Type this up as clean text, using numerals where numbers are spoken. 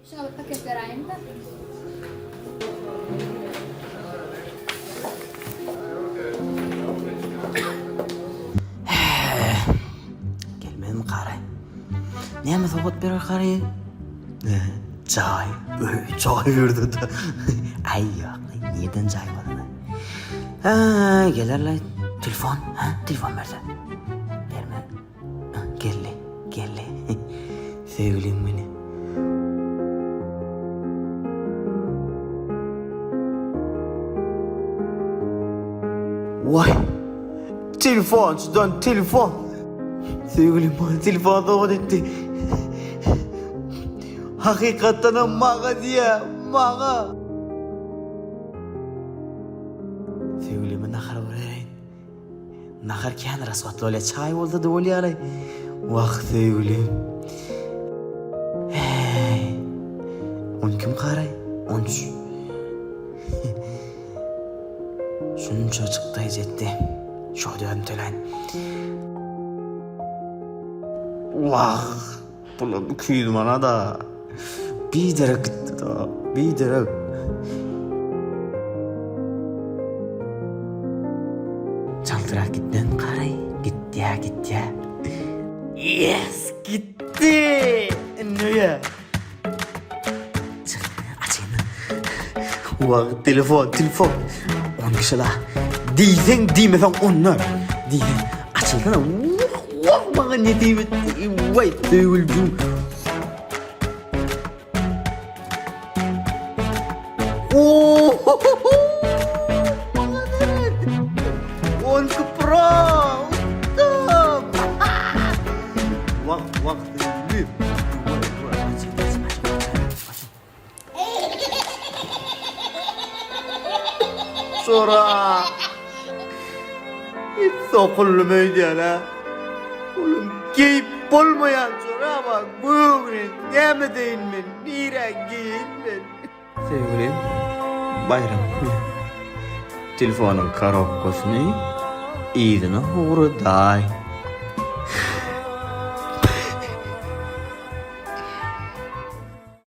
Şuňa bir paket beräýiň-de. Gelmezmi karaý? Näme sowgat berer karaý? Jaý. Jaý berdi-de. Aý ýok, nirden jaý bolar? Hä, gelerler. Telefon, hä, telefon berse. Berme. Geldi, geldi. Söýgülim meni. Waý! Telefonçydan telefon. Söýgülim bana telefon sowgat etdi. Hakykatdanam maňa diýýä, maňa. Söýgülime nahar bereýin. Nahar kän raswatly bolýar, çaý bolsa-da bolýar-aý. Wah, söýgülim. Heý. On kim garaý? On üç. Şunça çykdaýjy etdi. Şo dördüni töläýin. Wah, bulam 200 manat-a. Biderek gitdi-da, biderek. Çaltrak gitmem garaý, gitýä, gitýä. Yes, gitdi! Indi öýe. Çyk, açaýyn. Wah, telefon, telefon. On kişi la. Diýseň, diýmeseň ondan. Diýseň, açylsana. Wah, wah, maňa nesip etdi. Waý, söýgüljüm. Onki pro! Utdum! Wah, wah, söýgülim. Şora! Hiç sokullum öýdýän-ä. Olam geýip bolmaýan jora bar. Gögri, näme deýin men, nirä geýeýin men? Söýgülim, Baýram bilen telefonyň korobkasyny yzyna ugradaý.